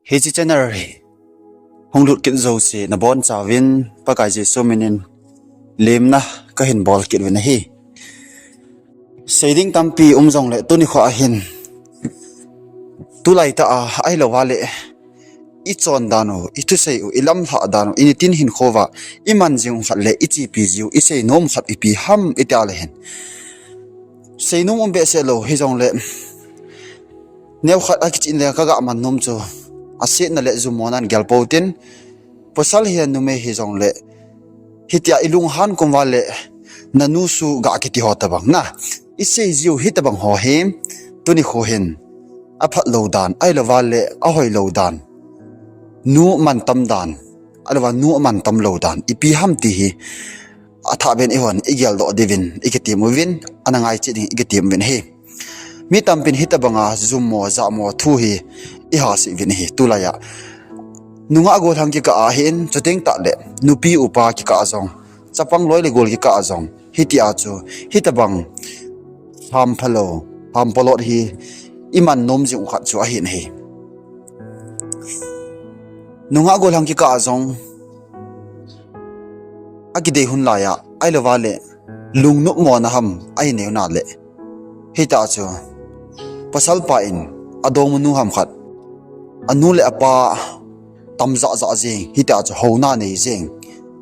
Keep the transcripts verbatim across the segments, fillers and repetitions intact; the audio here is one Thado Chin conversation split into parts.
Hiche channel hi hung lut kit jouse nabonchauvin Pakai Jesu minin lemna kahin bol kit uvin ahi. Seiding tampi um jongle tuni khoa hin tulaitah a ahilouva le ichon dan u, ithusei u, ilamlhah dan u, initin hinkhouva iman jing u khat le ichepi jiu, iseinom khat ipi ham itia le hin, seinom um behseh lou hijongle neokhat akichen le kaga man nom chu, asetna le jummonan gelpou tin, pasal hi numei hijongle hitia ilunghan kom uva le nanu su ga kiti ho tobang na, isei jiu hitobang ho hi tuni kho hin aphatlou dan ahilouva le ahoilou dan, nu mantam dan, ahilouva nu amantam lou dan ipi ham ti hi athahbeh in eihon igeldoh diuvin ikitem uvin, ana ngaiche ding ikitem uvin ahi. Mi tampin hitobanga jummo jamo thu hi ihasei uvin ahi tulaiya. Nungah gollhang kikah ahin, chuteng tahle nupi upa kikah jong, chapang loi le gol kikah jong hitia chu hitobang hamphalou, hampolot hi iman nom jing u khat chu ahin ahi. Nungah gollhang kikah jong akidei hun laiya ahilouva le lungnopmona ham ahinei u na le, hitia chu pasalpa in adongmanu ham khat, anu le apa tamjahjah jeng, hitia chu houna nei jeng,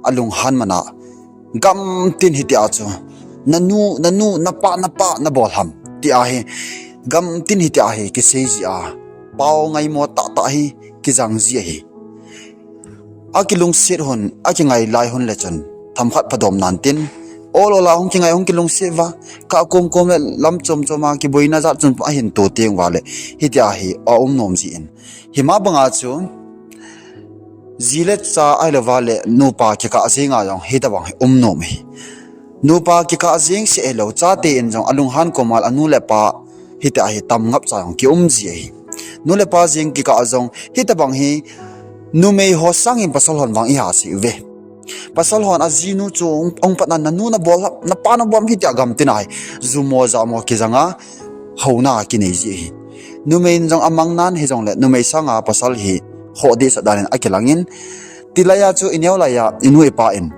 alunghan mana gamtin hitia chu, nanu, nanu, napa, napa nabol ham tia hi gamtin hitia hi kisei ji a, pao ngaimo tahtah hi kijang ji ahi. Akilungset hun, akingai lai hun le chun themkhat phadom nan tin, ol ol a hung kingai hung kilungset uva, kah komkom le lam chomchom a kiboina jat chun ahin to teng uva le hitia hi aum nom jin, hima banga chu ji le cha ahilouva le nupa kikah jenga jong hitobang hi um nom ahi. Nupa kikah jeng seh hilou, chate in jong alunghan koma le anu le pa hitia hi tam ngapcha jong kium ji ahi. Nu le pa jeng kikah jong hitobang hi numei ho sangin pasal hon vang ihasei uve. Pasal hon ajinu chu hung, hung patna, nanu nabol ham, napa nabol ham hitia gamtin ahi, jummo jamo kijanga houna kinei ji ahi. Numei in jong amang nan hijongle numei sanga pasal hi khoh dehset danin akilangin, tilaiya chu ineo laiya inu ipa in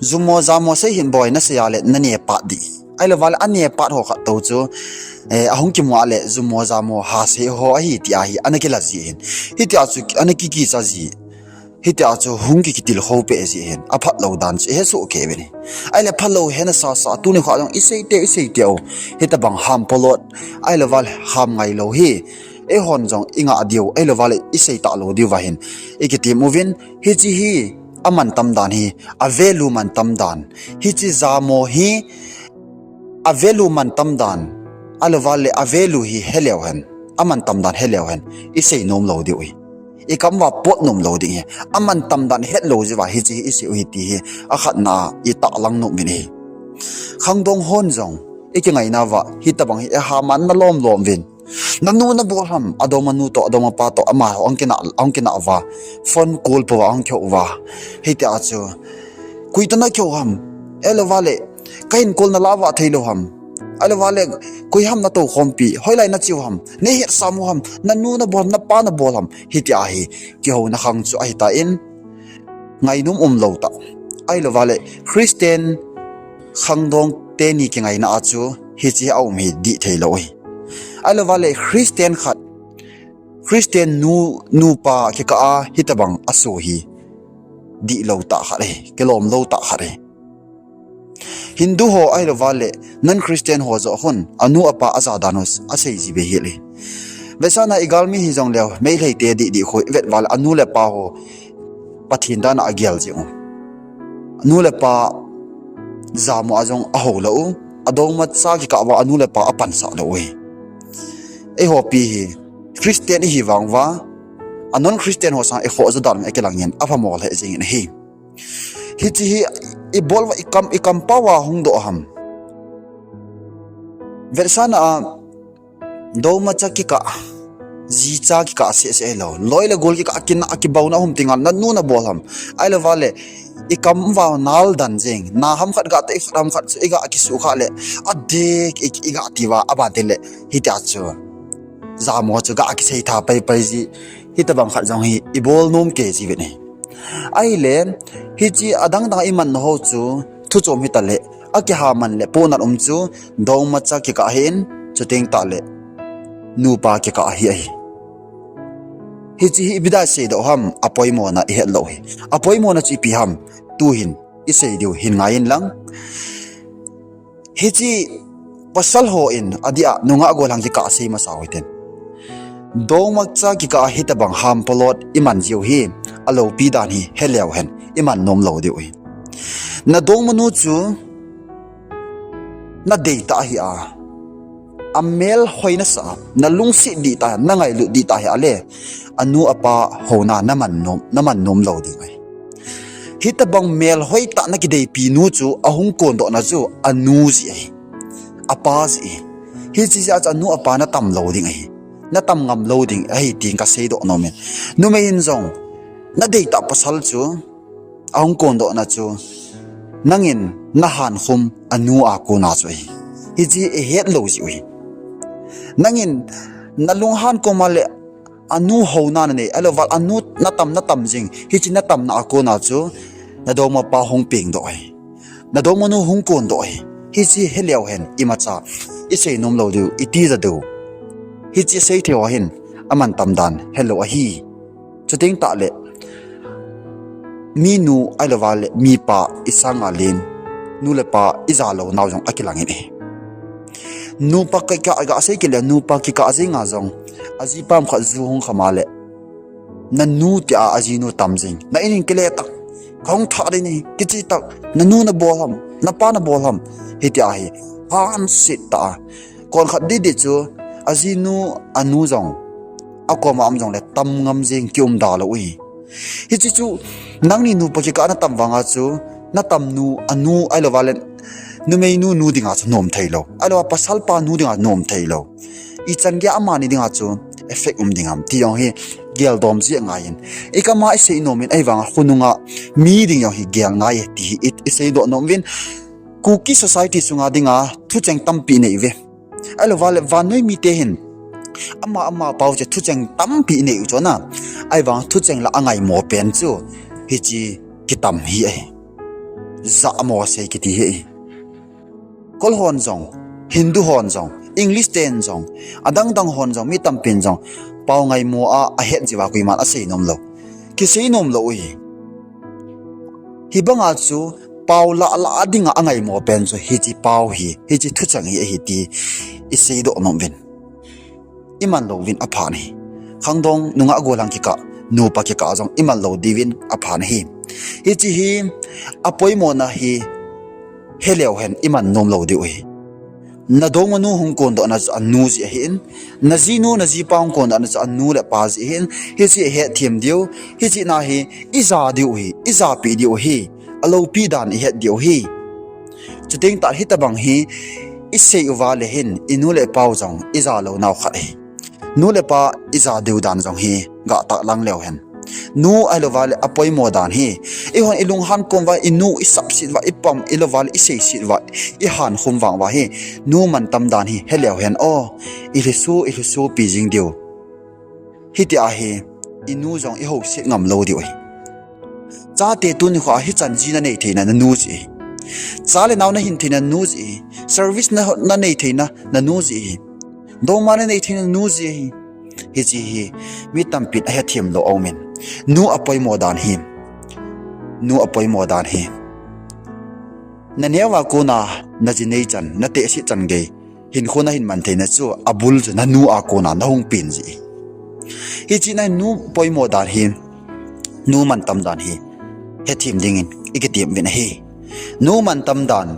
jummo jamo sei hih in boi, nasei a le nane pat ding, ahilouva le ane pat ho khat tou chu, eh, ahung kimu a le jummo jamo hasei ho ahi tia hi ana kila ji ahin, hitia chu ana kikicha ji, hitia chu hung ki, kitilkhou peh ji ahin, aphatlou dan chu ihesoh kei uvin ahi. Ahile phalou hena sasa tuni khoa jong isei teu, isei teu, hitobang hampolot ahilouva le ham ngailou hi eihon jong ingah diu ahilouva le isei talou diuva hin ikitem uvin, hiche hi amantam dan hi, a value mantam dan, hiche jamo hi a value mantam dan, ahilouva le a value hi heleu hen, amantam dan heleu hen isei nom lou diu ahi. Ikam uva pot nom lou ding ahi. Amantam dan hetlou jeh uva hiche hi isei u ahi ti hi akhatna a itahlang nom uvin ahi. Khangdong hon jong ikingaina uva hitobang hi ihamanna lomlom uvin, nanu nabol ham, adongmanu toh, adongmapa toh, amaho ahung kinah, ahung kinah uva, phone call pouva ahung kihou uva, hitia chu koi toh nakihou ham, ahilouva le kahin call nalah uva theilou ham, ahilouva le koi ham natoukhompi, hoilai nache u ham, neihetsam u ham, nanu nabol ham, napa nabol ham, hitia hi kihouna khang chu ahitan, ngainom umlou tah, ahilouva le Christian khangdong teni kingaina a chu hiche aum hi dih theilou ahi. Ahilouva le Christian khat, Christian nu, nupa kikah a hitobang aso hi dihlou tah khat ahi, kilomlou tah khat ahi. Hindu ho ahilouva le non-Christian ho joh khun anu apa aja dan u asei ji behseh e. Vetsahna igalmi hijongleu, Meiteite dihdih khu ivet uva le anu le apa ho Pathen dan a agel jing u, anu le apa jamo a jong ahoulou u, adongmacha kikah uva anu le apa apansah lou u ahi. Eiho pi hi Christian ihi vang uva a non-Christian ho sang ikhoh jo dan u akilangin aphamo lheh jengin ahi. Hiche hi ibol uva ikam, ikampao a hungdoh ham? Vetsahna a dongmacha kikah, jicha kikah sehseh hilou, loi le gol kikah, kinah kibaona um tengle nanu nabol ham, ahilouva le ikam uva nal dan jeng, na ham khat ga tei, khat ham khat chu iga kisuhkhah le adeh i, iga ti uva, aban teng le hitia chu jamo chu ga kisei tha pai pai ji, hitobang khat jong hi ibol nom kei ji uvin ahi. Ahile, hiche adang dang iman nau ho chu, thuchom hitaleh, akiha man le ponat um chu, dongmacha kikah ahin, chuteng tahle, nupa kikah ahi ahi. Hiche hi ipi dia iseidoh ham, apoimona ihet lou hi. Apoimona chu ipi ham, tuhin isei diu hin ngai in lang. Hiche pasal hon adia nungah gollhang kikah asei masa u hitin. Dongmacha kikah a hitobang hampolot iman jiu hi, aloupi dan hi heleu hen, iman nom lou diu hi. Nadongmanu chu nadeitah ahi a, amel hoi nasah a, nalungset dihtah, nangailut dihtah ahile, anu apa houna naman nom, naman nom lou ding ahi. Hitobang melhoi tah nakideipi nu chu ahung kondohna chu anu jeh ahi. Apa jeh ahi. Hiche jeh a chu anu apa natam lou ding ahi. Natam ngam lou ding ahi tin kaseidoh nom in. Numei in jong, nadeitah pasal chu ahung kondohna chu, nangin nahankhum anu a kona chu ahi. Hiche ihet lou jeh u hi. Nangin nalunghan koma le anu houna nanei, ahilouva anu natam natam jing, hiche natamna a kona chu, nadongmapa hung pengdoh ahi. Nadongmanu hung kondoh ahi. Hiche heleu hen imacha isei nom lou diu, itija diu. Hiche seithei ho hin amantam dan helou ahi. Chuteng tahle, minu ahilouva le mipa isanga len, nu le pa ija lou nau jong akilangin ahi. Nupa kikah, gasei kit le nupa kikah jenga jong, ajipa khat ju hung khama le, nanu tia ajinu tam jing, na in in kile tah, kahung thah ding ahi, kiche tah, nanu nabol ham, napa nabol ham, hitia hi hanset tah a, konkhat didi chu, ajinu anu jong akoma um jongle tam ngam jing, kium da lou u hi. Hiche chu, nangni nupa kikah natam vanga chu, natamnu anu ahilouva le, numeinu nu dinga chu nom theilou, ahilouva pasalpa nu dinga nom theilou. Ichan geiya amani dinga chu effect um ding ham ti jong hi geldom jeh angai in, ikama isei nom in, ahivanga khonunga mi ding jong hi gel ngai e ti hi i, iseidoh nom uvin. Kuki society sunga dinga thucheng tampi nei uve. Ahilouva le vannoi mite hin ama ama pau chu thucheng tampi nei u chu na. Ahivang thucheng la angaimo pen chu hiche kitam hi ahi. Jamo sei kiti hi ahi. Kol hon jong, Hindu hon jong, English ten jong, adang dang hon jong, mi tampin jong pau ngaimo a ahet jiuva koiman asei nom lou, kisei nom lou u hi. Hibanga chu pau lah lah a dinga angaimo pen chu hiche pau hi, hiche thucheng hi ahi ti iseidoh nom uvin. Iman louvin apha ahi. Khangdong nungah gollhang kikah, nupa kikah jong iman lou diuvin apha ahi. Hiche hi apoimona hi heleu hen iman nom lou diu ahi. Nadongmanu hung kondohna chu anu jeh ahin, najinu najipa hung kondohna chu anu le apa jeh ahin, hiche ihetthem diu, hiche na hi ija diu ahi, ijapeh diu ahi, aloupi dan ihet diu ahi. Chuteng tah hitobang hi isei uva le hin, inu le ipau jong ija lou nau khat ahi. Nu le pa ija diu dan jong hi gah tahlang leu hen. Nu ahilouva le apoimo dan hi, eihon ilunghan kom uva, inu isapset uva, ipam ilouva le iseiset uva, ihankhum vang uva hi, nu mantam dan hi heleu hen o, ilhiso, ilhisopi jing diu. Hitia hi inu jong ihouset ngam lou diu ahi. Chate tuni khoa hichan ji nanei theina nanu jeh ahi. Cha le nao nahin theina nanu jeh ahi. Service na, nanei theina nanu jeh ahi. Dongma nanei theina nanu jeh ahi. Hiche hi mi tampin ahethem lou aumin. Nu apoimo dan hi, nu apoimo dan hi, naneo a kona naji nei chan, natehse chan gei hinkho nahin man theina chu abul chu nanu a kona nahung pen jeh ahi. Hiche na nu poimo dan hi, nu mantam dan hi hethem dingin ikitem uvin ahi. Nu mantam dan,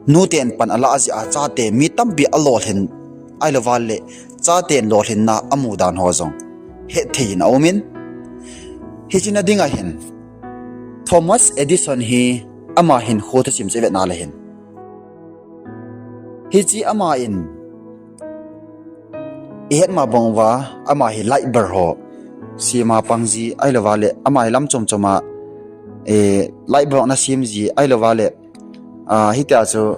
nuten pan alah jeh a chate mi tampi alolhin, ahilouva le chaten lolhinna amu dan ho jong hetthei in aumin. Hiche na dinga hin Thomas Edison hi ama hinkho thusim chu ivetna le hin, hiche ama in ihetma bang uva ama hi light bulb ho sema pangji ahilouva le ama hi lam chom choma, eh, light bulb nasemji ahilouva le, ah, hitia chu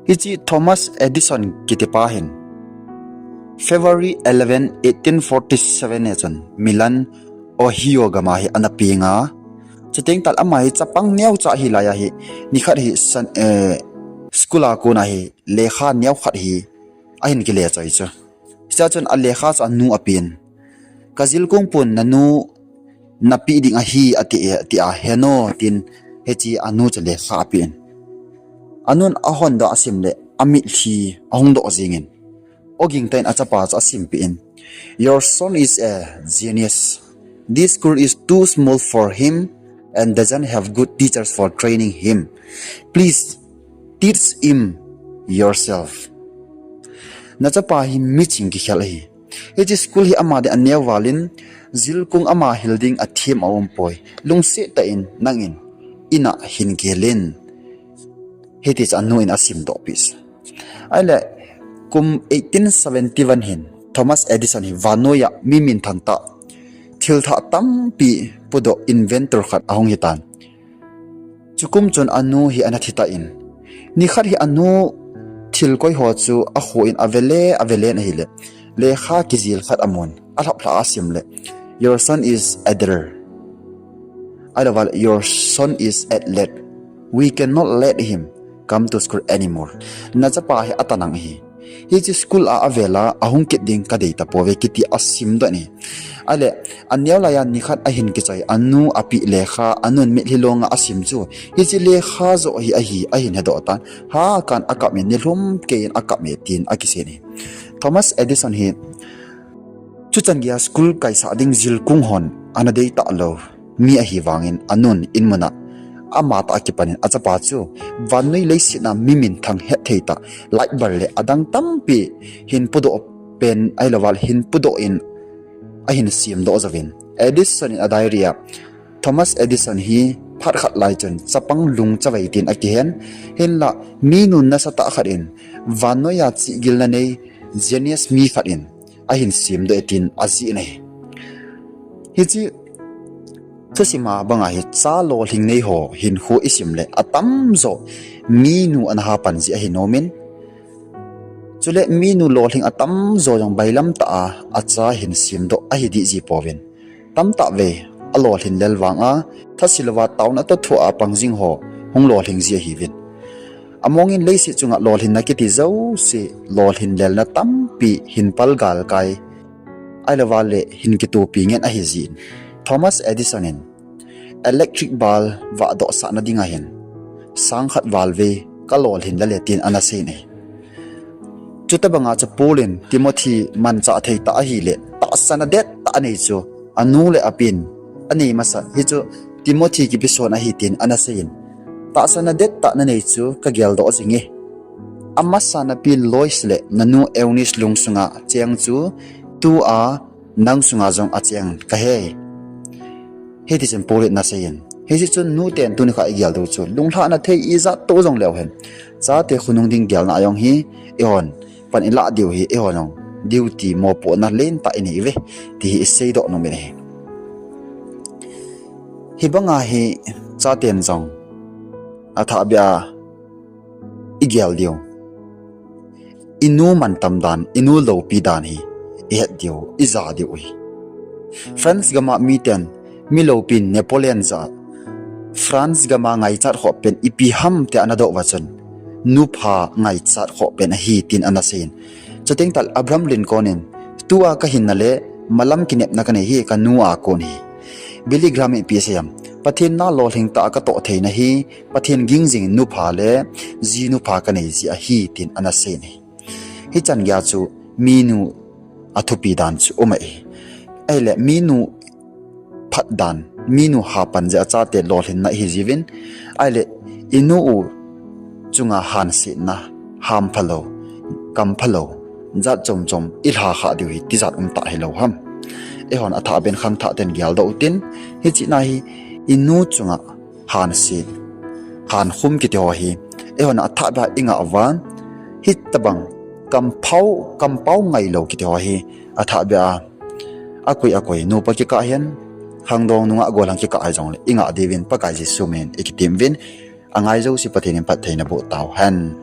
Hiche Thomas Edison kitipa hin February eleven, eighteen forty-seven ni chun Milan, Ohio gam a hi ana peng a. Chuteng tah le ama hi chapang neocha ahi lai a hi, nikhat hi san, eh, school a kon a hi lekha neokhat hi ahin kile choi chu. Hichea chun alekha chu anu apen. Ka jilkung pun nanu napeh ding ahi ati e, tia heno tin hiche anu chu lekha apen. Anun ahon doh asim le amitlhi ahung doh jingin, oging tah in achapa chu asimpeh in, "Your son is a genius. This school is too small for him and doesn't have good teachers for training him. Please teach him yourself." Nachapa hi miching kikhel ahi. Hiche school hi ama ding aneo val in, jilkung ama hil ding athem aumpoi. Lungset tah in nangin in a hin gel in. Hiti chun anu in asimdoh peh. Ahile, kum eighteen seventy-one hin Thomas Edison hi vannoi a mi minthang tah, thil thah tampi pudoh inventor khat ahung hitan. Chukum chun anu hi ana thi tan, nikhat hi anu thil koi ho chu akhoh in avele, avelen ahile, lekha kijil khat amun, alhaplha asim le, "Your son is elder. Ahilou le, your son is athlete. We cannot let him come to school anymore. Nachapa hi atanang ahi. Hiche school a avel a ahung kit ding kadei tapouve," kiti asimdoh in ahi. Ahile, aneo lai a nikhat ahin kichoi, anu apeh lekha, anun mitlhi long a asim chu, hiche lekha joh hi ahi, ahin hedoh tan. Hakan akap in, nilhum kei in akap e tin akisei in ahi. Thomas Edison hi chuchan geiya school kaisah ding jilkung hon ana dei talou mi ahi vangin anun in mun a ama tah a kipan in achapa chu vannoi leiset a mi minthang hetthei tah, light bulb le adang tampi hin pudoh pen ahilou le hin pudoh in ahin semdoh jouvin. Edison in a diary a, Thomas Edison hi phat khat lai chun chapang lungchavei tin akihen, hinlah minu nasatah khat in, vannoi a chihgilna nei, genius mi khat in ahin semdoh e tin ajih in ahi. Hiche thusim a banga hi cha lolhing nei ho hinkho isim le atamjo minu ana hapan jeh ahi nom in, chule minu lolhing atamjo jong bailam tah a acha hin semdoh ahi dih ji pouvin, tamtah vei alolhin lel vang a, thase louva taona toh thua pang jing ho hung lolhing ji ahiuvin. Among in leiset chunga lolhinna kiti jouse, lolhin lelna tampi hin pal galkai, ahilou le hin kitopi ngen ahi jin, Thomas Edison in electric bulb vahdohsahna dinga hin sang khat val vei kalolhin lel e tin ana sei in ahi. Chutobanga chu Paul in Timothy manchah thei tah ahile, tahsanna dettah anei chu anu le apan anei masa, hichu Timothy kipeson ahi tin ana sei in, tahsanna dettah nanei chu kageldoh jing e. Amasa napi Lois le nanu Eunice lungsunga cheng chu tua nang sunga jong acheng kahe. Hiti chun Paul in ana sei in, hiche chun nuten tuni kha igeldoh chu lunglhahna thei ijat toh jong leu hen, chate khonung ding gelna a jong hi eihon pan ilah diu hi, eihon jong duty mopohna lentah inei uve, ti hi iseidoh nom in ahi. Hibanga hi chaten jong athahbeh a igel diu, inu mantam dan, inu loupi dan hi ihet diu, ija diu ahi. France gama miten mi loupi Napoleon jah a France gama ngaichat khoh pen ipi ham tia ana doh uva chun, nupha ngaichat khoh pen ahi tin ana sei in. Chuteng tah le Abraham Lincoln in, tua kahinna le malam kinepna kanei hi kanu a kon ahi. Billy Graham in ipi asei ham, Pathen na lolhing tah a katoh theina hi Pathen ging jing nupha le jinu pha kanei jeh ahi tin ana sei in ahi. Hichan geiya chu minu athupi dan chu um ahi. Ahile minu phatdan, minu hapan jeh a chate lolhinna ihi jiuvin, ahile inu u chunga hansetna, hamphalou, kamphalou jat chom chom ilha khah diu hi tijat umtah hilou ham. Eihon athahbeh in khangthah tah in geldoh utin, hiche na hi inu chunga hanset, hankhum kiti ho hi eihon athahbeh a ingah uva, hitobang kampao, kampao ngailou kiti ho hi athahbeh a akoi akoi nupa kikah hen, khangdong nungah gollhang kikah hijongle ingah diuvin Pakai Jesu minin ikitem uvin, angai jouse Pathen in phattheina boh tauhen.